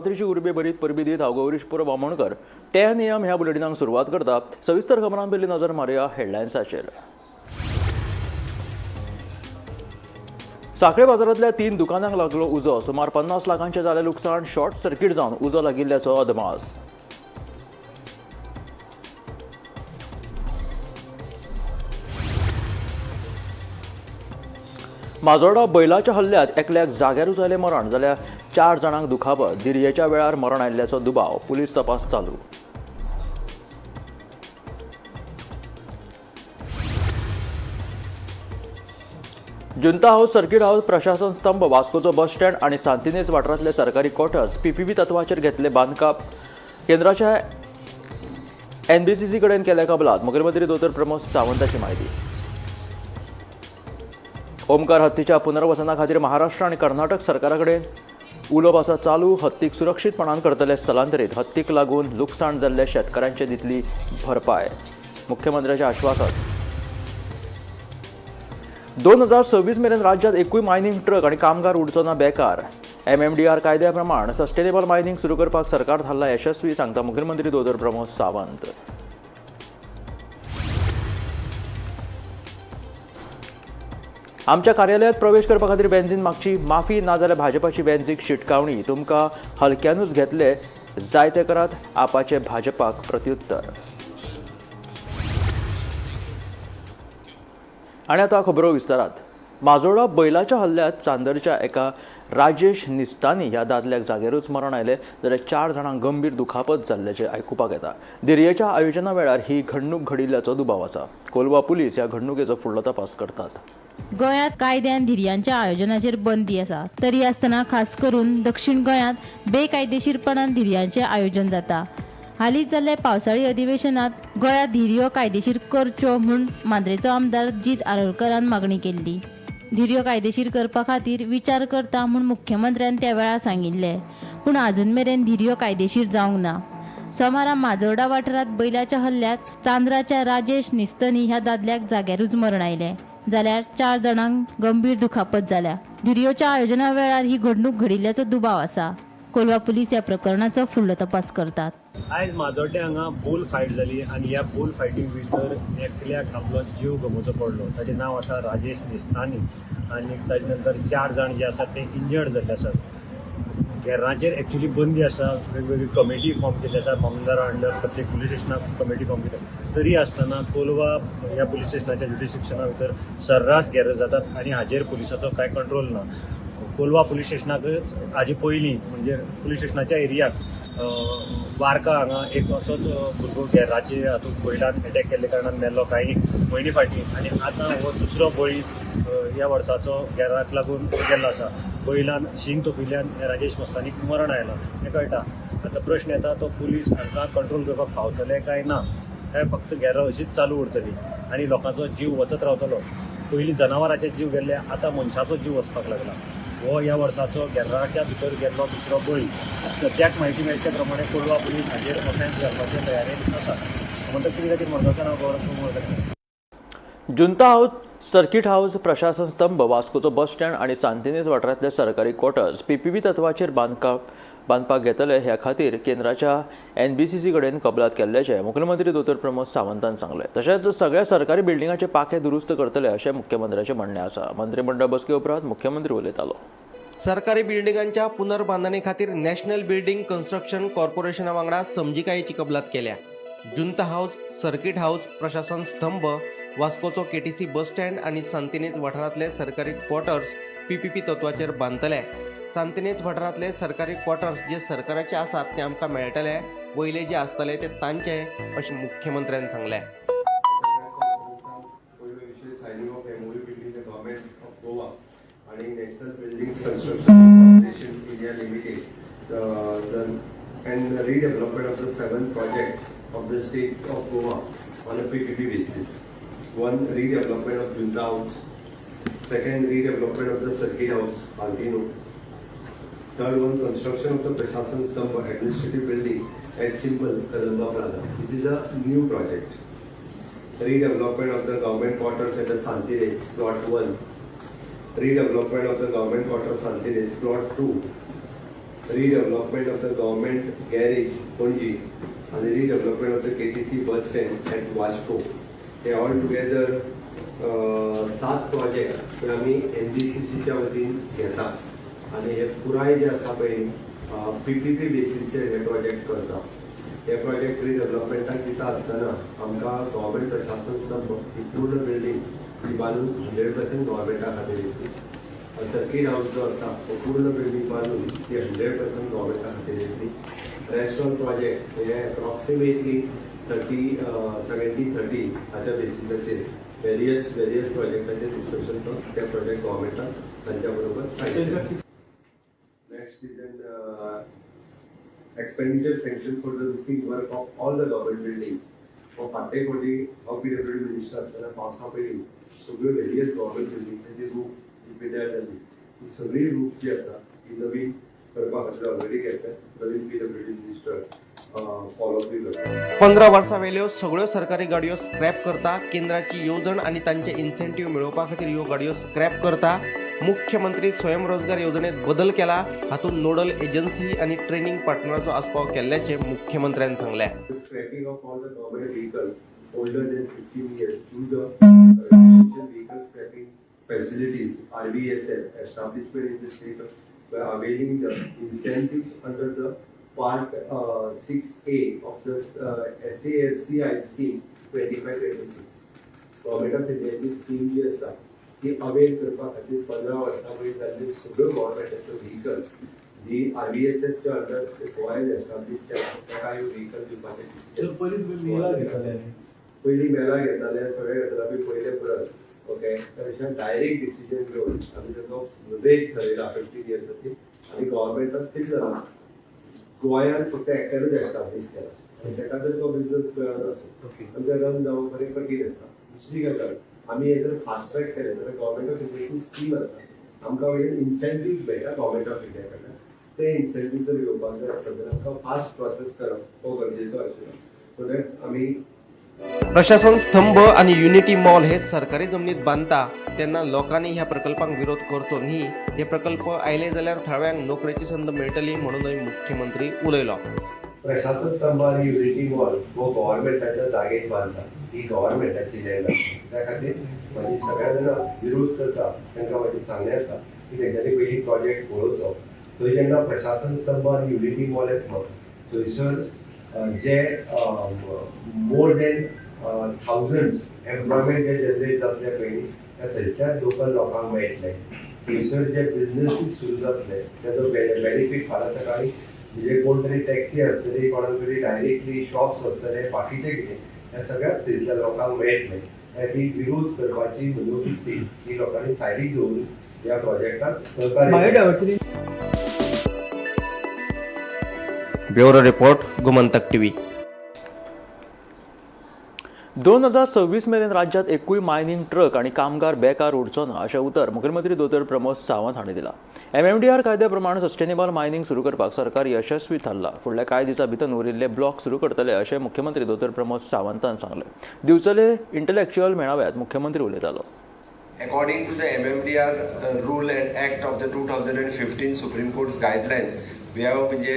रात्रीची उर्बे भरीत परबी दीत हांव गौरीश पुरो बामणकर 10 AM ह्या बुलेटिनाक सुरवात करता. सविस्तर खबरां पयलीं नजर मारुया हेडलायन्साचेर. साखळे बाजारांतल्या तीन दुकानांक लागलो उजो. सुमार 50 लाखांचें जालें लुकसाण. शॉर्ट सर्किट जावन उजो लागिल्ल्याचो अदमास. माजोर्डा बैलाच्या हल्ल्यात एकल्याक जाग्यारूच आयलें मरण, जाल्यार चार जाणांक दुखापत. धिरयेच्या वेळार मरण आयिल्ल्याचो दुबाव. पुलीस तपास चालू. जुंता हाऊस, सर्किट हाऊस, प्रशासन स्तंभ, वास्कोचो बस स्टँड आनी सांतिनेज वाठारांतले सरकारी क्वॉर्टर्स पीपीपी तत्वाचेर घेतले बांदकाम. केंद्राच्या एनबीसीसी कडेन केल्या कबलात. मुखेलमंत्री दोतोर प्रमोद सावंताची म्हायती. ओमकार हत्तीच्या पुनर्वसना खातीर महाराष्ट्र आनी कर्नाटक सरकारा कडेन उलोवप आसा चालू. हत्तीक सुरक्षीतपणान करतले स्थलांतरीत. हत्तीक लागून लुकसाण जाल्ल्या शेतकारांचे दितली भरपाय, मुख्यमंत्र्याचें आश्वासन. 2026 मेरेन राज्यात एकूय मायनिंग ट्रक आनी कामगार उरचो ना बेकार. एमएमडीआर कायद्या प्रमाण सस्टेनेबल मायनिंग सुरू करपाक सरकार थारला यशस्वी, सांगता मुखेलमंत्री दोतोर प्रमोद सावंत. आमच्या कार्यालयात प्रवेश करपा खातीर बेंझीन मागची माफी, नाजाल्यार भाजपाची बेंझीक शिटकावणी. तुमकां हलक्यानूच घेतले, जाय ते करात, आपाचे भाजपाक प्रत्युत्तर. आनी आतां खबरो विस्तारात. माजोर्डा बैलाच्या हल्ल्यात चांदरच्या एका राजेश निस्तानी ह्या दादल्याक जाग्यारूच मरण आयलें, जाल्यार चार जाणांक गंभीर दुखापत जाल्ल्याचें आयकुपाक येता. धिरयेच्या आयोजना वेळार ही घडणूक घडिल्ल्याचो दुबाव आसा. कोलवा पुलीस ह्या घडणुकेचो फुडलो तपास करतात. गोंयांत कायद्यान धिरयांच्या आयोजनाचेर बंदी आसा. तरी आसतना खास करून दक्षिण गोंयांत बेकायदेशीरपणान धिरयांचें आयोजन जाता. हालींच जाल्ल्या पावसाळी अधिवेशनात गोंयांत धिरयो कायदेशीर करच्यो म्हूण मांद्रेचो आमदार जीत आरोलकरान मागणी केल्ली. धिरयो कायदेशीर करपा खातीर विचार करता म्हूण मुख्यमंत्र्यान त्या वेळार सांगिल्लें. पूण आजून मेरेन धिरयो कायदेशीर जावंक ना. सोमारा माजोर्डा वाठारांत बैलाच्या हल्ल्यात चांद्राच्या राजेश निस्तनी ह्या दादल्याक जाग्यारूच मरण आयलें, जाल्यार चार जाणांक गंभीर दुखापत जाल्या. धिरयोच्या आयोजना वेळार ही घडणूक घडिल्ल्याचो दुबाव आसा. कोलवा पुलीस ह्या प्रकरणाचो फुडलो तपास करतात. आयज माजोड्डें हांगा बुल फायट जाली आनी ह्या बुल फायटी भितर एकल्याक आपलो जीव गमोवचो पडलो. ताजें नांव आसा राजेश निस्तानी आनी ताजे नंतर चार जाण जे आसात ते इंजर्ड जाल्ले आसात. घेरांचेर एक्चुली बंदी आसा. वेगवेगळी कमिटी फॉर्म केल्ली आसा. मामलेदारा अंडर प्रत्येक पुलीस स्टेशनाक कमिटी फॉर्म केल्या. तरी आसतना कोलवा ह्या पुलीस स्टेशनाच्या ज्युरिस्डिक्शना भितर सर्रास घेर जातात आनी हाजेर पुलिसाचो कांय कंट्रोल ना. कोलवा पुलीस स्टेशनाकच हाजे पयलीं, म्हणजे पुलीस स्टेशनाच्या एरियाक वार्का हांगा एक असोच भुरगो घेराचे हातूंत बैलान एटॅक केल्ले कारणान मेल्लो कांय म्हयने फाटीं आनी आतां हो दुसरो बळी ह्या वर्साचो घेराक लागून गेल्लो आसा. बैलान शींग तोपिल्ल्यान राजेश मस्तानीक मरण आयलां हें कळटा. आतां प्रश्न येता तो पुलीस हांकां कंट्रोल करपाक पावतले काय ना, काय फक्त घेरां अशीच चालू उरतली आनी लोकांचो जीव वचत रावतलो? पयलीं जनावरांचे जीव गेल्ले, आतां मनशाचो जीव वचपाक लागला. हो ह्या वर्साचो घेराच्या भितर गेल्लो दुसरो बळी. सद्याक म्हायती मेळटे प्रमाणे कोलवा पुलीस हाजेर ऑफेन्स घालपाचे तयारेन आसा. म्हणटकच कितें खातीर मरता नांव खबर. जुंता हाऊस, सर्किट हाऊस, प्रशासन स्तंभ, वास्कोचो बस स्टँड आनी सांतिनेज वाठारांतले सरकारी क्वॉर्टर्स पीपीपी तत्वाचेर बांदकाम बांदपाक घेतले. ह्या खातीर केंद्राच्या एनबीसीसी कडेन कबलात केल्ल्याचें मुखेलमंत्री दोतोर प्रमोद सावंतान सांगलें. तशेंच सगळ्या सरकारी बिल्डिंगाचे पाखे दुरुस्त करतले अशें मुख्यमंत्र्याचें म्हणणें आसा. मंत्रिमंडळ बसके उपरांत मुख्यमंत्री उलयतालो. सरकारी बिल्डिंगांच्या पुनर्बांधणी खातीर नॅशनल बिल्डिंग कन्स्ट्रक्शन कॉर्पोरेशना वांगडा समजिकायेची कबलात केल्या. जुंता हाऊस, सर्किट हाऊस, प्रशासन स्तंभ, वास्कोचो केटीसी बस स्टँड आनी सांतिनेज वाठारांतले सरकारी क्वॉर्टर्स पीपीपी तत्वाचेर बांदतले. सांतिनेज वाठारांतले सरकारी क्वॉर्टर्स जे सरकाराचे आसात ते आमकां मेळटले, वयले जे आसतले ते तांचे, अशें मुख्यमंत्र्यान सांगलें. पयलो विशय, signing of MOU between the Government of Goa आणि National Buildings Construction Corporation India Limited and redevelopment of the seven projects of the state of Goa on a PPP basis. One, redevelopment of Junta House. Second, redevelopment of the Circuit House, Pantino. Third one, construction of the Prashasan Stambh administrative building at Chimbel, Kadamba Plaza. This is a new project. Redevelopment of the government quarters at the Santinez, plot 1. Redevelopment of the government quarters Santinez, plot 2. Redevelopment of the government garage Panaji आनी redevelopment of the KTC bus stand at Vasco. Hey all together सात project हे आमी एनबीसीसीच्या वतीन घेता आनी हे पुराय जे आसा पळय पीपीपी बेसीसचेर हे प्रोजेक्ट करता. हे प्रोजेक्ट रिडेव्हलपमेंटाक दिता आसतना आमकां गव्हर्मेंट प्रशासन स्तंभ ही पूर्ण बिल्डींग ही बांदून 100% गव्हर्मेंटा खातीर येतली. सर्कीट हाऊस जो आसा तो पूर्ण बिल्डींग बांदून ती 100% गव्हर्मेंटा खातीर येतली. रेस्ट ऑल प्रोजेक्ट हे एप्रॉक्सिमेटली 30 70-30 हाच्या बेसिसाचेर वेरियस वेरियस प्रोजेक्टाचेर डिस्कशन करून ते प्रोजेक्ट गव्हर्मेंटान तांच्या बरोबर sign. Next is an expenditure sanction for the roofing work of all the government buildings. हो फाटले फावटी हांव पीडब्ल्यूडी मिनिस्टर आसतना पावसा पयलीं सगळ्यो वेरियस गव्हर्मेंट बिल्डिंग्साची रूफ जी पिड्ड्यार जाली ती सगळी रूफ जी आसा ती नवीन करपा खातीर ऑलरेडी घेतल्या. नवीन पीडब्ल्यूडी मिनिस्टर फॉलोअप बी करता. 15 वर्सां वेल्यो सगळ्यो सरकारी गाडयो स्क्रॅप करता. केंद्राची येवजण आनी तांचे इन्सेंटीव्ह मेळोवपा खातीर ह्यो गाडयो स्क्रॅप करता. मुख्यमंत्री स्वयंरोजगार येवजणेत बदल केला. हातूंत नोडल एजन्सी आनी ट्रेनिंग पार्टनराचो आस्पाव केल्ल्याचें मुख्यमंत्र्यान सांगलें. The scrapping of all the government vehicles older than 15 years through the Essential Vehicle Scrapping Facilities RVSF establishment in the state of by availing the incentives under the Part 6A of the SASCI scheme 25-26. Government of इंडियाची scheme जी आसा ती avail करपा खातीर 15 वर्सां वयर जाल्ले सगळ्यो गव्हर्मेंटाच्यो व्हिकल जी आरव्हीएसएफच्या अंडर गोंयान एस्टाब्लीश केला ताका ह्यो व्हिकल दिवपाचें decision. पयलीं मेला घेताले. पयलीं मेला घेताले, सगळे घेताले आमी पयले परत. ओके, त्या डायरेक्ट डिसिजन घेवन आमी ताचो रेट थरयला 15 इयर्साची आनी गव्हर्मेंटान कितें जाला, गोंयांत फक्त एकट्यानूच एस्टाब्लीश केला आनी ताका जर तो बिजनस मेळना आसूं आनी ते रन जावप बरें कठीण आसा. दुसरी गजाल, आमी हे जर फास्ट ट्रॅक केले जाल्यार गव्हर्मेंट ऑफ इंडियाची स्कीम आसा, आमकां वयल्यान इन्सेंटीव मेळटा गव्हर्मेंट ऑफ इंडिया कडल्यान. ते इन्सेंटीव जर घेवपाक जाय आसत जाल्यार आमकां फास्ट प्रोसेस करप हो गरजेचो आशिल्लो, सो that आमी प्रशासन स्तंभ आणि युनिटी मॉल हे सरकारी जमनीत बांदता तेन्ना लोकांनी ह्या प्रकल्पांक विरोध करचो न्ही. हे प्रकल्प आयले जाल्यार थळाव्यांक नोकरेची संद मेळटली म्हणूनय मुख्यमंत्री उलयलो. प्रशासन स्तंभ आनी युनिटी मॉल हो गव्हर्मेंटाच्या जागेत बांदता. ही गव्हर्मेंटाची लँड आसा. त्या खातीर म्हाजी सगळ्या जाणां विरोध करता तांकां म्हाजी सांगणें आसा की तेंच्यांनी पयलीं प्रोजेक्ट पळोवचो. थंय जेन्ना प्रशासन स्तंभ आनी युनिटी मॉल येतलो, थंयसर जे मोर दॅन थावजंड्स एम्प्लॉयमेंट जे जनरेट जातले पयलीं त्या थंयच्याच लोकल लोकांक मेळटले. थंयसर जे बिजनसीस सुरू जातले तेजो बेनिफीट फाल्यां सकाळीं म्हणजे कोण तरी टॅक्सी आसतली, कोणाक तरी डायरेक्टली शॉप्स आसतले, बाकीचे कितें, ह्या सगळ्याच थंयसर लोकांक मेळटले. त्या खातीर विरोध करपाची मनोवृत्ती ही लोकांनी सायडीक दवरून ह्या प्रोजेक्टाक सहकार्य biodiversity bureau report, Gomantak TV. 2026 मेरेन राज्यात एकूय मायनिंग ट्रक आनी कामगार बेकार उरचो ना अशें उतर मुखेलमंत्री दोतोर प्रमोद सावंत हांणी दिलां. एमएमडीआर कायद्या प्रमाण सस्टेनेबल मायनिंग सुरू करपाक सरकार यशस्वी थारला. फुडल्या कांय दिसां भितर उरिल्ले ब्लॉक सुरू करतले अशें मुख्यमंत्री दोतोर प्रमोद सावंतान सांगलें. दिवचले इंटलेक्च्युअल मेळाव्यात मुख्यमंत्री उलयतालो. According to the MMDR rule and act of the 2015, Supreme Court's guideline, we have म्हणजे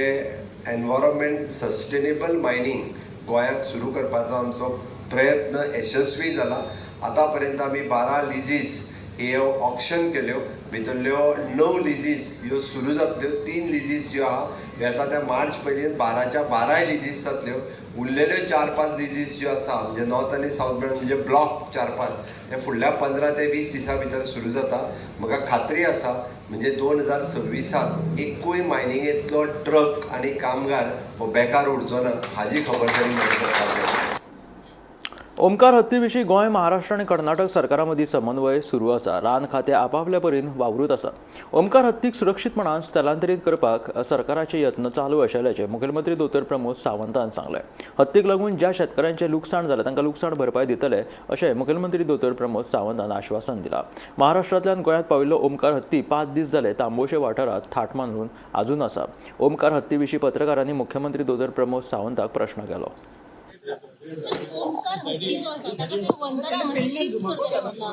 एनवायरमेंट सस्टेनेबल मायनिंग गोंयांत सुरू करपाचो आमचो प्रयत्न यशस्वी जाला. आतां पर्यंत आमी 12 लिजीस ह्यो ऑक्शन केल्यो. भितरल्यो णव लिजीस ह्यो सुरू जातल्यो. तीन लिजीस ज्यो आहा ह्यो येता त्या मार्च पयलीं 12च्या 12य लिजीस जातल्यो. उरलेल्यो चार पांच लिजीस ज्यो आसा, म्हणजे नॉर्थ आनी सावथ मेळून म्हणजे ब्लॉक चार पांच, ते फुडल्या 15 ते 20 दिसां भितर सुरू जाता. म्हाका खात्री आसा, म्हणजे 2026त एकूय मायनिंगेंतलो ट्रक आनी कामगार हो बेकार उरचो ना हाजी खबरदारी म्हाका सरकार घेता. ओमकार हत्ती विशीं गोंय, महाराष्ट्र आनी कर्नाटक सरकारा मदीं समन्वय सुरू आसा. रान खातें आपापल्या परीन वावरूत आसा. ओमकार हत्तीक सुरक्षीतपणान स्थलांतरीत करपाक सरकाराचे यत्न चालू आशिल्ल्याचें मुखेलमंत्री दोतोर प्रमोद सावंतान सांगलें. हत्तीक लागून ज्या शेतकारांचें लुकसाण जालें तांकां लुकसाण भरपाय दितले अशें मुखेलमंत्री दोतोर प्रमोद सावंतान आश्वासन दिलां. महाराष्ट्रांतल्यान गोंयांत पाविल्लो ओमकार हत्ती 5 दीस जाले तांबोशे वाठारांत थाट मारून आजून आसा. ओमकार हत्ती विशीं पत्रकारांनी मुख्यमंत्री दोतोर प्रमोद सावंताक प्रश्न केलो. सर, ओमकार हत्ती जो आसा ताका सर वंतरा हांगासर शिफ्ट करतले म्हटला.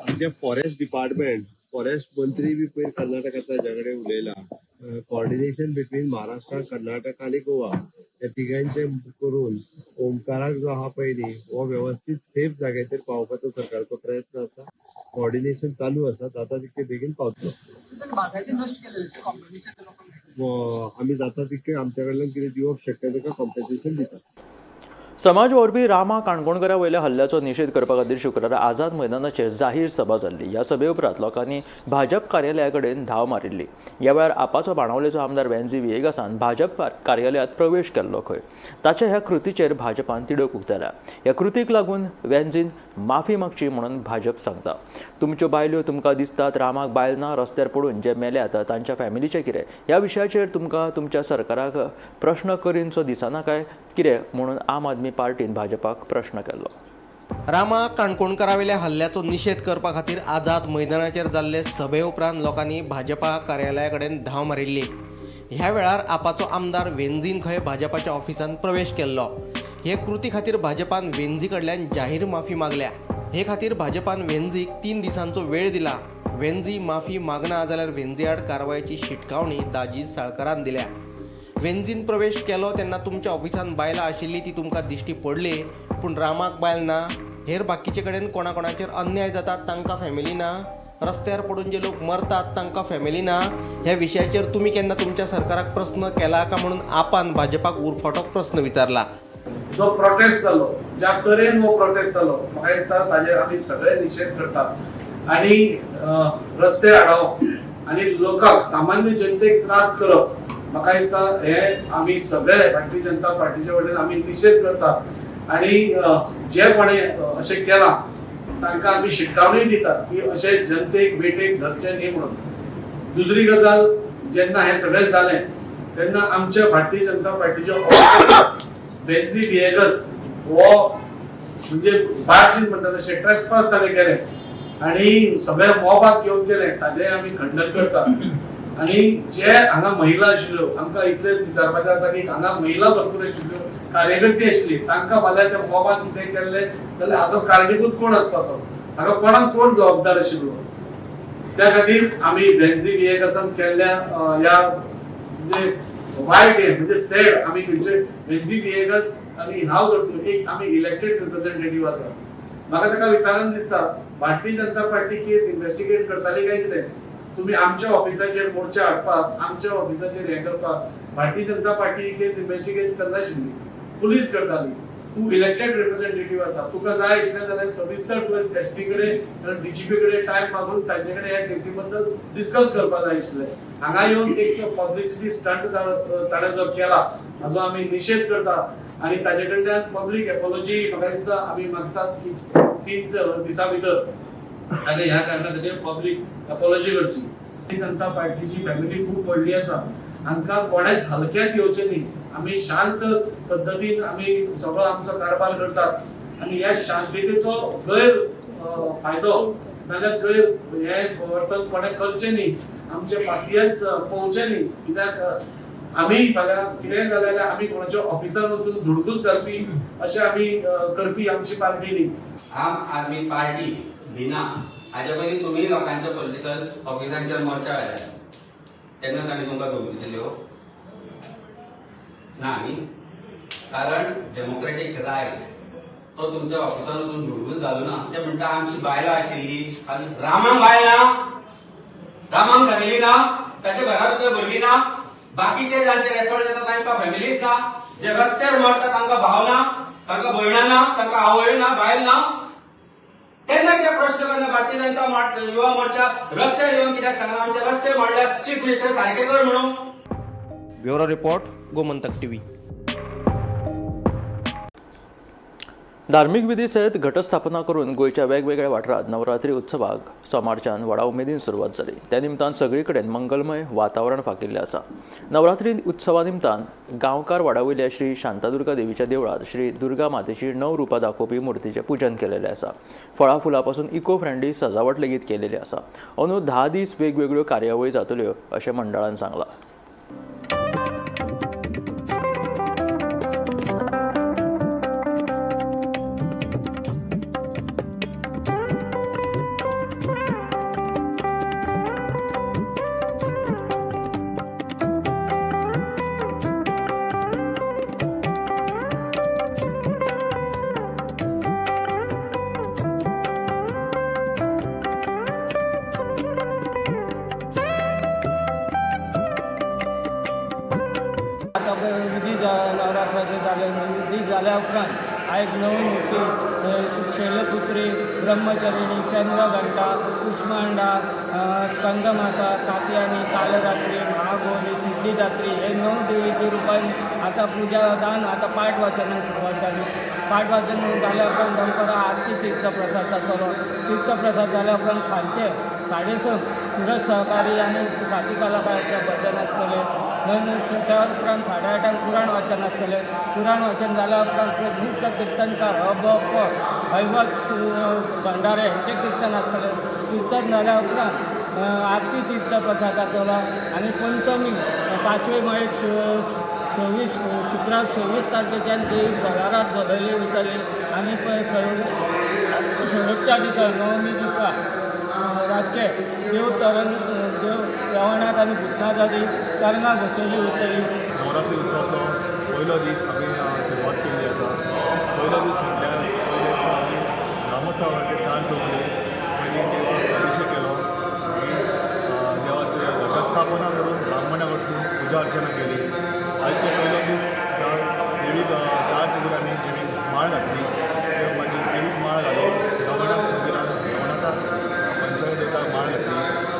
आमचे फॉरेस्ट डिपार्टमेंट फॉरेस्ट मंत्री बी पयर कर्नाटकांतल्या हेज्या कडेन उलयला. कॉर्डिनेशन बिटवीन महाराष्ट्र, कर्नाटक आनी गोवा ह्या तिगांचे करून ओमकाराक जो आहा पळय न्ही हो वेवस्थीत सेफ जाग्याचेर पावोवपाचो सरकारचो प्रयत्न आसा. कॉर्डिनेशन चालू आसा, जाता तितके बेगीन पावतलो. आमी जाता तितके आमच्या कडल्यान कितें दिवप शक्य ताका कॉम्पेन्सेशन दितात. समाज वावुरपी रामा काणकोणकरा वयल्या हल्ल्याचो निशेध करपा खातीर शुक्रारा आझाद मैदानाचेर जाहीर सभा जाल्ली. ह्या सभे उपरांत लोकांनी भाजप कार्यालया कडेन धांव मारिल्ली. ह्या वेळार आपाचो बाणावलेचो आमदार वेन्झी व्हिएगासान भाजप कार्यालयांत प्रवेश केल्लो खंय. ताच्या ह्या कृतीचेर भाजपान तिडक उक्तायल्या. ह्या कृतीक लागून वेन्झीन माफी मागची म्हणून भाजप सांगता. तुमच्यो बायल्यो तुमकां दिसतात, रामाक बायल ना, रस्त्यार पडून जे मेल्यात तांच्या फॅमिलीचें कितें, ह्या विशयाचेर तुमकां तुमच्या सरकाराक प्रश्न करीनसो दिसना काय कितें म्हणून आम आदमी पार्टीन भाजपाक प्रश्न केल्लो. रामा काणकोणकारावेल्या हल्ल्याचो निशेध करपा खातीर आझाद मैदानाचेर जाल्ले सभे उपरांत लोकांनी भाजपा कार्यालया कडेन धांव मारिल्ली. ह्या वेळार आपाचो आमदार वेन्झीन खंय भाजपाच्या ऑफिसांत प्रवेश केल्लो. हे कृती खातीर भाजपान वेन्झी कडल्यान जाहीर माफी मागल्या. हे खातीर भाजपान वेन्झीक 3 दिसांचो वेळ दिला. वेन्झी माफी मागना जाल्यार वेन्झी आड कारवायेची शिटकावणी दाजी साळकारान दिल्या. वेन्झीन प्रवेश केलो तेन्ना तुमच्या ऑफिसांत बायलां आशिल्ली ती तुमकां दिश्टी पडली, पूण रामाक बायल ना, हेर बाकीचे कडेन कोणाकोणाचेर अन्याय जाता तांकां फॅमिली ना, रस्त्यार पडून जे लोक मरतात तांकां फॅमिली ना, ह्या विशयाचेर तुमी केन्ना तुमच्या सरकाराक प्रस्न केला का म्हणून आपान भाजपाक उरफाटो प्रस्न विचारला. जो प्रोटेस्ट जालो, ज्या तरेन हो प्रोटेस्ट जालो, म्हाका दिसता ताजेर आमी सगळे निशेध करतात. आनी रस्ते आडावप आनी लोकांक, सामान्य जनतेक त्रास करप, म्हाका दिसता हे आमी सगळे भारतीय जनता पार्टीच्या वटेन आमी निशेध करतात. आनी जे कोणे अशें केलां तांकां आमी शिटकावणी दितात की अशें जनतेक वेटेक धरचें न्ही म्हणून. दुसरी गजाल, जेन्ना हें सगळें जालें तेन्ना आमच्या भारतीय जनता पार्टीच्यो वेन्झी व्हिएगस हो म्हणजे बार्जीन म्हणटा तशें ट्रेसपास ताणें केलें आनी सगळ्या मोबाक घेवन केलें, ताजें आमी खंडन करतात. आनी जे हांगा महिला आशिल्ल्यो, आमकां इतलें विचारपाचें आसा की हांगा महिला भरपूर आशिल्ल्यो, कार्यकर्ते आशिल्ली, तांकां फाल्यां त्या मोबान कितें केल्लें जाल्यार हाजो कारणीभूत कोण आसपाचो, हाका कोणाक कोण जबाबदार आशिल्लो? त्या खातीर आमी वेन्झी व्हिएगसान केल्ल्या ह्या म्हणजे वायट हे म्हणजे सॅड आमी खंयचे वेन्झी व्हिएगस आमी हांव करतो एक आमी इलेक्टेड रिप्रेझेंटेटिव्ह आसा. म्हाका ताका विचारून दिसता, भारतीय जनता पार्टी केस इन्व्हेस्टिगेट करताली काय कितें? तुमी आमच्या ऑफिसाचेर मोर्चा हाडपाक, आमच्या ऑफिसाचेर हें करपाक भारतीय जनता पार्टी केस इन्व्हेस्टिगेट करनाशिल्ली, पुलीस करताली. तूं इलेक्टेड रिप्रेझेंटेटिव्ह आसा, तुका जाय आशिल्लें जाल्यार सविस्तर तुवें एसपी कडेन, डीजीपी कडेन टायम मागून तांचे कडेन ह्या केसी बद्दल डिस्कस करपाक जाय आशिल्लें. हांगा येवन एक पब्लिसिटी स्टंट ताणें जो केला हाजो आमी निशेध करता आनी ताजे कडल्यान पब्लीक एपोलॉजी म्हाका दिसता आमी मागतात की 3 दिसां भितर ताणें ह्या कारणा खातीर पब्लीक एपोलॉजी करची. जनता पार्टीची फॅमिली खूब व्हडली आसा, हांकां कोणेच हलक्यात घेवचें न्ही. आमी शांत पद्दतीन आमी सगळो आमचो कारभार करतात आनी ह्या शांततेचो गैर फायदो नाल्यार गैर हें वर्तन कोणें करचें न्ही, आमचे पासियेंस पळोवचें न्ही. कित्याक आमी फाल्यां कितेंय जालें जाल्यार आमी कोणाच्या ऑफिसान वचून धुडगूस घालपी अशें आमी करपी आमची पार्टी न्ही. आम आदमी पार्टी भिना. हाज्या पयलीं तुमी लोकांच्या पॉलिटिकल ऑफिसांचेर मोर्चा व्हेले तेन्ना तांणी तुमकां धमकी दिल्यो ना न्ही? कारण डेमोक्रेटीक रायट तो तुमच्या ऑफिसान वचून धुडगूस घालू ना. ते म्हणटा आमची बायलां आशिल्ली, आमी रामाक बायल ना, रामाक फॅमिली ना, ताच्या घरा भितर भुरगीं ना, बाकीचे जांचे रेस्टॉरंट येता तांकां फॅमिलीज ना, जे रस्त्यार मरता तांकां भाव ना, तांकां भयणां ना, तांकां आवय ना, बायल ना. तेन्ना कित्याक प्रश्न करना भारतीय जनता युवा मोर्चा रस्त्यार येवन कित्याक सांगना आमचे रस्ते मोडल्यार चीफ मिनिस्टर सारके कर म्हणून? Bureau report, Gomantak TV. धार्मीक विधी सयत घटस्थापना करून गोंयच्या वेगवेगळ्या वाठारांत नवरात्री उत्सवाक सोमारच्यान व्हडा उमेदीन सुरवात जाली. त्या निमतान सगळे कडेन मंगलमय वातावरण फाकिल्लें आसा. नवरात्री उत्सवा निमतान गांवकार वाडा वयल्या श्री शांतादुर्गा देवीच्या देवळांत श्री दुर्गा मातेची 9 रुपां दाखोवपी मुर्तीचें पुजन केलेलें आसा. फळां फुलां पासून इको फ्रेंडली सजावट लेगीत केलेली आसा. अंदू 10 दीस वेगवेगळ्यो कार्यावळी जातल्यो अशें मंडळान सांगलां. जाल्या उपरांत आयज नवी मुर्ती शैलपुत्री, ब्रह्मचारिणी, चंद्रघंटा, कुष्मांडा, स्कंदमाता, कात्यायनी, कालरात्री, महागौरी, सिद्धिदात्री हे 9 देवीचे रुपान आतां पुजा जावन आतां पाठ वाचनाक सुरवात जाली. पाठ वाचन जाल्या उपरांत दनपरां आरती तीर्थप्रसाद जातलो. तीर्थप्रसाद जाल्या उपरांत सांजचे 6:30 सुरज सहकारी आनी साथी कलाकारांचें भजन आसतलें. त्या उपरांत 8:30 पुराण वाचन आसतलें. पुराण वाचन जाल्या उपरांत प्रसिद्ध किर्तनकार अ ब प हैवत भंडारे हेंचें किर्तन आसतलें. किर्तन जाल्या उपरांत आरती तीर्थप्रसाद जातलो आनी पंचमी पांचवे माळेक 26 शुक्रार 26 तारखेच्यान देवी भरारात भरयली वयतली आनी शेवटच्या दिसा नवमी दिसा रातचे देव तरंग देव देवणात आनी भुतनाथ तरंगां बसयली वयतली. नवरात्री उत्सवाचो पयलो दीस आमी सुरवात केल्ली आसा. पयलो दीस म्हटल्यार पयले दिसा आमी ग्रामस्थावाचे 4 चौगुले पयलीं देवाक अभिशेक केलो, मागीर देवाची घटस्थापना करून ब्राह्मणा कडसून पुजा अर्चना केली. आयचो पयलो दीस देवीक 4 चौगुल्यांनी देवीक माळ घातली, मागीर देवीक माळ घालो, रवणाक मंदिरान रवणाक पंचायत देवताक माळ घातली,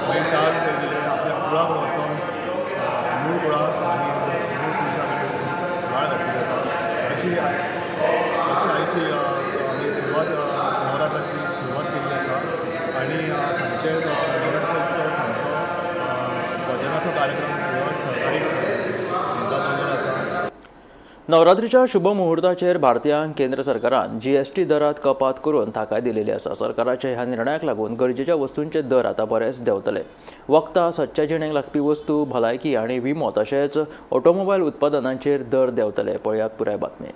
मागीर 4 चौगुले आपल्या कुळाक वचोन मूळ कुळाक आनी मूळ पुरुशा कडेन माळ घातलेली आसा. अशी अशी आयची आमी सुरवात नवरात्राची सुरवात केल्ली आसा. आनी सांजचे नवरात्र उत्सव सांजचो भजनाचो कार्यक्रम सहकारी दवरलेलो आसा. नवरात्रीच्या शुभ मुहूर्ताचेर भारतीयांक केंद्र सरकारान जीएसटी दरात कपात करून थाकाय दिलेली आसा. सरकाराच्या ह्या निर्णयाक लागून गरजेच्या वस्तूंचे दर आतां बरेच देंवतले. वखदां, सदच्या जिणेक लागपी वस्तू, भलायकी आनी विमो तशेंच ऑटोमोबायल उत्पादनांचेर दर देंवतले. पळयात पुराय बातमी.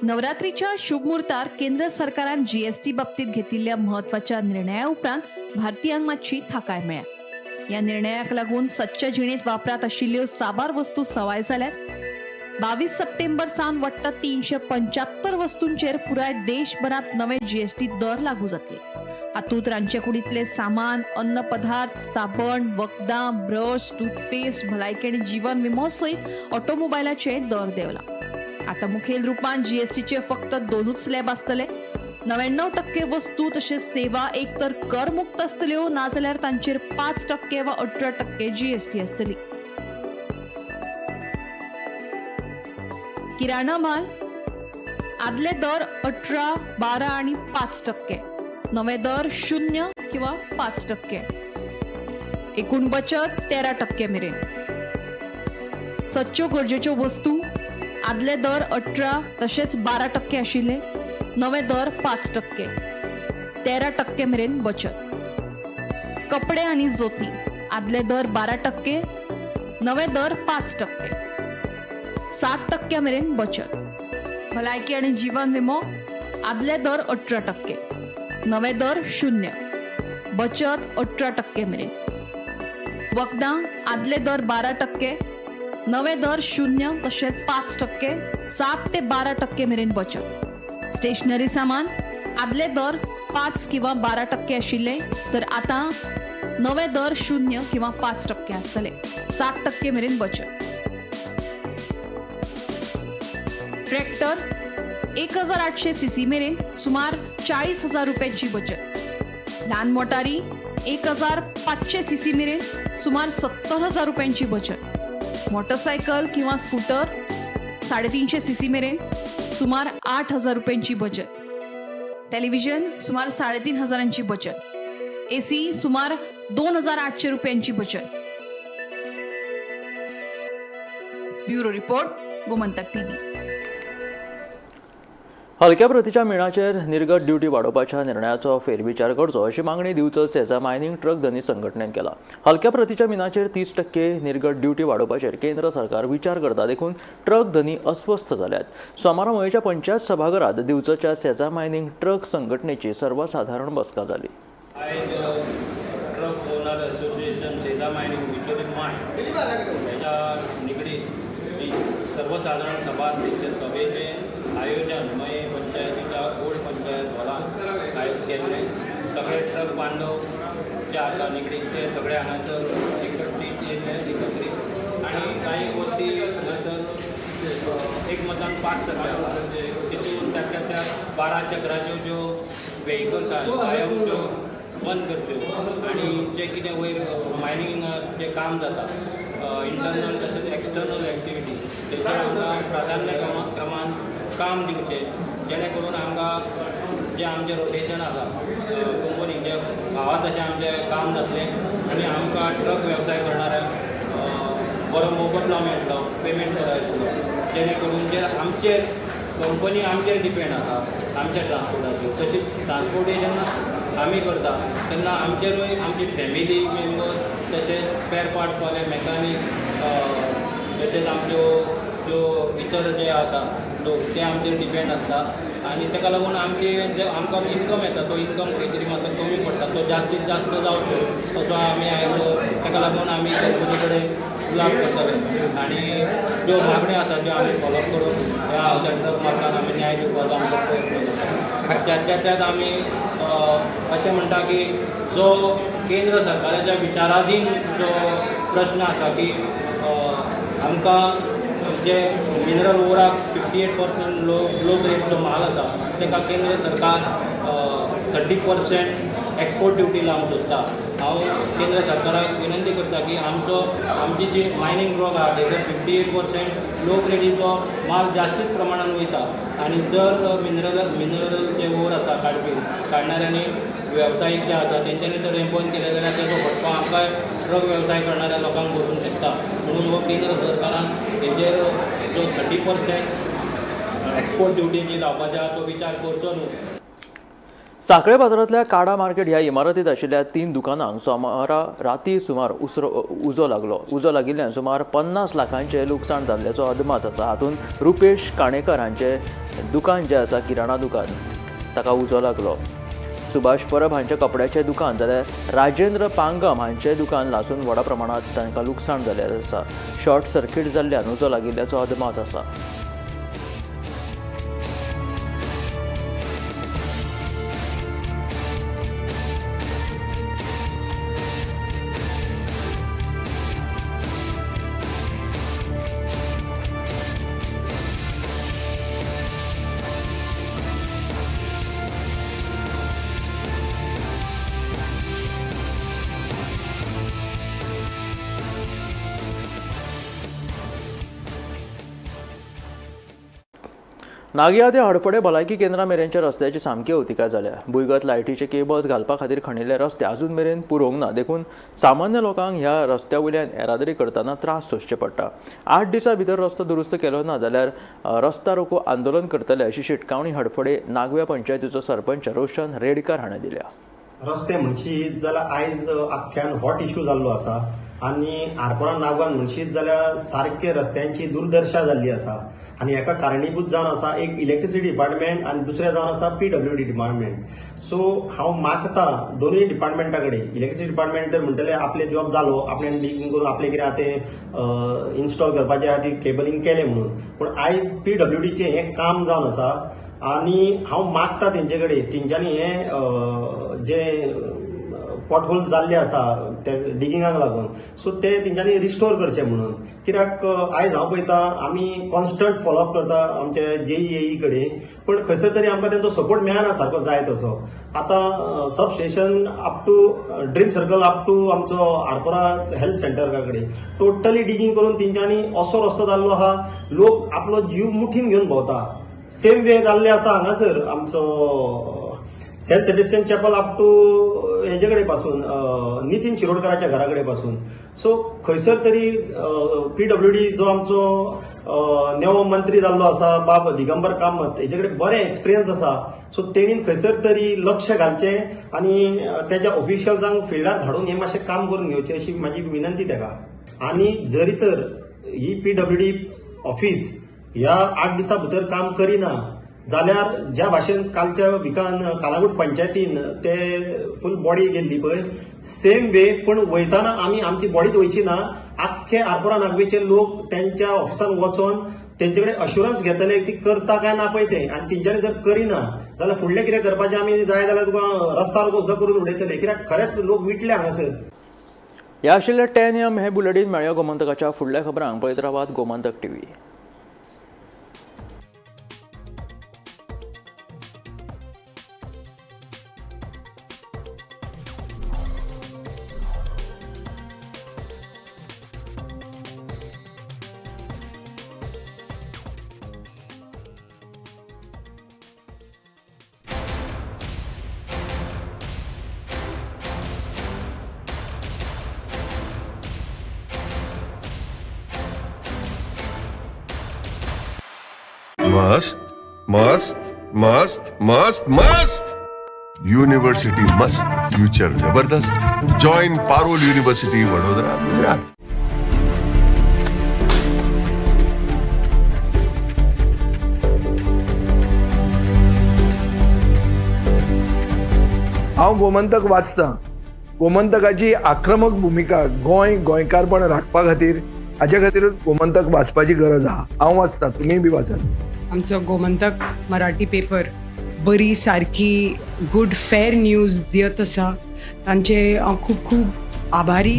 नवरात्रीच्या शुभ मुहूर्तार केंद्र सरकारान जीएसटी बाबतीत घेतिल्ल्या म्हत्वाच्या निर्णया उपरांत भारतीयांक मातशी थाकाय मेळ्ळ्या. ह्या निर्णयाक लागून सदच्या जिणेंत वापरात आशिल्ल्यो साबार वस्तू सवाय जाल्यात. 22 सप्टेंबर सावन वट्ट 375 वस्तूंचेर पुराय देशभरांत नवे जीएसटी दर लागू जातले. हातूंत रांदचे कुडींतले सामान, अन्न पदार्थ, साबण, वखदां, ब्रश, टूथपेस्ट, भलायकी आनी जीवन विमो सयत ऑटोमोबायलाचे दर देंवला. आता मुखेल रुपान जीएसटीचे फक्त 2 स्लॅब आसतले. 99% वस्तू तशेंच सेवा एक तर करमुक्त आसतल्यो, नाजाल्यार तांचेर 5% वा 18% जीएसटी आसतली. किराणा माल आदले दर 18, 12 आनी 5%, नवे दर 0 किंवा 5%. एकूण बचत 13% मेरेन. सदच्यो गरजेच्यो वस्तू आदले दर 18 तशेंच 12% आशिल्ले, नवे दर 5%, 13% मेरेन बचत. कपडे आनी जोती आदले दर 12%, नवे दर 5%, 7% मेरेन बचत. भलायकी आनी जीवन विमो आदले दर 18%, नवे दर 0, बचत 18% मेरेन. वखदां आदले दर 12%, नवे दर 0 तशेंच 5%, 7 ते 12% मेरेन बचत. स्टेशनरी सामान आदले दर 5 किंवा 12% आशिल्ले, तर आतां नवे दर 0 किंवा 5% आसतले, 7% मेरेन बचत. ट्रॅक्टर 1800 सीसी मेरेन सुमार 40,000 रुपयांची बचत. ल्हान मोटारी 1500 सीसी मेरेन सुमार 70,000 रुपयांची बचत. मोटरसायकल किंवा स्कूटर 350 सीसी मेरेन सुमार 8,000 रुपयांची बचत. टेलिव्हिजन सुमार 3,500 बचत. एसी सुमार 2,800 रुपयांची बचत. Bureau report, Gomantak TV. हलक्या प्रतीच्या मिणाचेर निर्गत ड्युटी वाडोवपाच्या निर्णयाचो फेरविचार करचो अशी मागणी दिवचल सेझा मायनिंग ट्रक धनी संघटनेन केला. हलक्या प्रतीच्या मिनाचेर 30% निर्गत ड्युटी वाडोवपाचेर केंद्र सरकार विचार करता, देखून ट्रक धनी अस्वस्थ जाल्यात. सोमारा मयेच्या पंचायत सभाघरात दिवचलच्या सेझा मायनिंग ट्रक संघटनेची सर्वसाधारण बसका जाली. आयज truck owner association Seza mining Bicholim mine ह्याच्या निगडीत सर्वसाधारण सभा आसली. त्या सभेचें आयोजन मये पंचायतीच्या ओल्ड पंचायत हॉलांत आयोजीत केल्लें. सगळे ट्रक बांधव जे आसा निगडीत ते सगळे हांगासर एकत्रीत येयल्ले एकत्रीत आनी कांय गोश्टी हांगासर एकमतान पास जाल्लें आसा. तितून त्यातल्या त्या 12 चक्राच्यो ज्यो वेहिकल्स आसा कायमच्यो बंद करच्यो आनी जे कितें वयर मायनींग जें काम जाता इंटरनल तशेंच एक्सटर्नल एक्टिविटी तेचेर आमकां प्राधान्य क्रमान काम दिवचें, जेणे करून आमकां जें आमचें रोटेशन आसा कंपनी जें भावा तशें आमचें काम जातलें आनी आमकां ट्रक वेवसाय करणाऱ्यांक बरो मोबदलो मेळटलो, पेमेंट बरो येतलो, जेणे करून जे आमचे कंपनी आमचेर डिपेंड आसा आमच्या ट्रान्सपोर्टाचेर. तशीच ट्रान्सपोर्टेशन आमी करता तेन्ना आमचेरूय आमची फॅमिली मेंबर्स तशेंच स्पेर पार्ट्सवाले, मॅकानीक, तशेंच आमच्यो ज्यो इतर जे आसा लोक ते आमचेर डिपेंड आसता आनी ताका लागून आमचे जे आमकां इनकम येता तो इनकम खंय तरी मातसो कमी पडटा, तो जास्तीत जास्त जावचो तसो आमी आयज ताका लागून आमी कंपनी कडेन उलाप करतले आनी ज्यो मागण्यो आसा त्यो आमी फॉलोअप करून ह्या आमच्या ट्रक मालकांक आमी न्याय दिवपाचो आमचो प्रयत्न करता. त्यातल्या त्यात आमी अशें म्हणटा की जो केंद्र सरकाराच्या विचाराधीन जो प्रश्न आसा की आमकां जे मिनरल ओराक 58% लो ग्रेडचो माल आसा ताका केंद्र सरकार 30% एक्सपोर्ट ड्युटी लावंक सोदता. हांव केंद्र सरकाराक विनंती करता की आमची जी मायनींग रॉक आहा तेजर 58% लो ग्रेडीचो माल जास्तीच प्रमाणान वयता आनी जर मिनरल जे ओर आसा काडपी काडणाऱ्यांनी वेवसायीक जे आसा तेंच्यांनी जर हें बंद केलें जाल्यार तेजो फटको आमकां ट्रक वेवसाय करणाऱ्या लोकांक बसूंक शकता. म्हणून हो केंद्र सरकारान हेजेर जो 30% एक्सपोर्ट ड्युटी जी लावपाची आहा तो विचार करचो न्हू. साखळे बाजारांतल्या काडा मार्केट ह्या इमारतींत आशिल्ल्या 3 दुकानांक सोमारा राती सुमार उजो लागलो. उजो लागिल्ल्यान सुमार 50 लाखांचें लुकसाण जाल्ल्याचो अदमास आसा. हातूंत रुपेश काणेकर हांचें दुकान जें आसा किराणा दुकान ताका उजो लागलो. सुभाष परब हांचें कपड्याचें दुकान जाल्यार राजेंद्र पांगम हांचें दुकान लासून व्हडा प्रमाणांत तांकां लुकसाण जाल्लें आसा. शॉर्ट सर्किट जाल्ल्यान उजो लागिल्ल्याचो अदमास आसा. नागया ते हडफडे भलायकी केंद्रा मेरेनच्या रस्त्याची सामकी अवतिकाय जाल्या. भुंयगत लायटीचे केबल्स घालपा खातीर खणिल्ले रस्ते अजून मेरेन पुरोवंक ना, देखून सामान्य लोकांक ह्या रस्त्या वयल्यान येरादारी करतना त्रास सोंसचे पडटा. 8 दिसां भितर रस्तो दुरुस्त केलो ना जाल्यार रस्ता रोको आंदोलन करतले अशी शिटकावणी हडफडे नागव्या पंचायतीचो सरपंच रोशन रेडकर हाणें दिल्या. रस्ते म्हणशीत जाल्यार आयज आख्ख्यान हॉट इशू जाल्लो आसा आनी आरपोरा नागवान म्हणशीत जाल्यार सारके रस्त्यांची दुर्दशा जाल्ली आसा आनी हेका कारणीभूत जावन आसा एक इलेक्ट्रिसिटी डिपार्टमेंट आनी दुसरें जावन आसा पीडब्ल्यूडी डिपार्टमेंट. सो हांव मागता दोनूय डिपार्टमेंटा कडेन, इलेक्ट्रिसिटी डिपार्टमेंट तर म्हणटले आपले जॉब जालो, आपल्यान डिगींग करून आपलें कितें आहा तें इन्स्टॉल करपाचें आहा ती केबलिंग केलें म्हणून, पूण आयज पीडब्ल्यूडीचें हें काम जावन आसा आनी हांव मागता तेंचे कडेन तेंच्यांनी हें जे पॉटहोल्स जाल्ले आसा ते डिगिंगाक लागून सो ते तेंच्यांनी रिस्टोर करचे म्हणून. कित्याक आयज हांव पळयता आमी कॉन्स्टंट फॉलोअप करता आमचे जेई कडेन, पूण खंयसर तरी आमकां तेंचो सपोर्ट मेळना सारको जाय तसो. आतां sub station up to dream circle up to आमचो आरपोरा हेल्थ सेंटरा कडेन टोटली डिगींग करून तेंच्यांनी असो रस्तो जाल्लो आहा लोक आपलो जीव मुठीन घेवन भोंवता. सेम वे जाल्ले आसा हांगासर आमचो Saint Sebastian chapel up to हेजे कडेन पासून नितीन शिरोडकराच्या घरा कडेन पासून. सो खंयसर तरी पीडब्ल्यूडी जो आमचो नवो मंत्री जाल्लो आसा बाब दिगंबर कामत हेजे कडेन बरें एक्सपिरियन्स आसा, सो तेणीन खंयसर तरी लक्ष घालचें आनी तेज्या ऑफिशियल्सांक फिल्डार धाडून हें मातशें काम करून घेवचें अशी म्हाजी विनंती तेका. आनी जरी तर ही पीडब्ल्यूडी ऑफिस ह्या 8 दिसां भितर काम करिना जाल्यार ज्या भाशेन कालच्या विकान कालागूट पंचायतीन ते फूल बॉडी गेल्ली पळय सेम वे, पूण वयताना आमी आमची बॉडीच वयची ना, आख्खे आरपोरा नागवेचे लोक तेंच्या ऑफिसान वचोन तेंचे कडेन अश्युरन्स घेतले ती करता काय ना पळय तें, आनी तेंच्यांनी जर करिना जाल्यार फुडलें कितें करपाचें आमी जाय जाल्यार तुका रस्ता रोको सुद्दां करून उडयतले, कित्याक खरेंच लोक विटले हांगासर. ह्या आशिल्ले 10 AM हें बुलेटीन मेळया गोमंतकाच्या फुडल्या खबरांक पळयत रावात गोमंतक टीव्ही. मस्त मस्त मस्त मस्त मस्त युनिव्हर्सिटी मस्त, फ्युचर जबरदस्त. Join Parul university, Vadodara, Gujarat. हांव गोमंतक वाचतां. गोमंतकाची आक्रमक भुमिका गोंय गोंयकारपण राखपा खातीर, हाजे खातीरूच गोमंतक वाचपाची गरज आहा. हांव वाचतां, तुमीय बी वाचात. आमचो गोमंतक मराठी पेपर बरी सारकी गुड फेर न्यूज दियत आसा. तांचे हांव खूब खूब आभारी.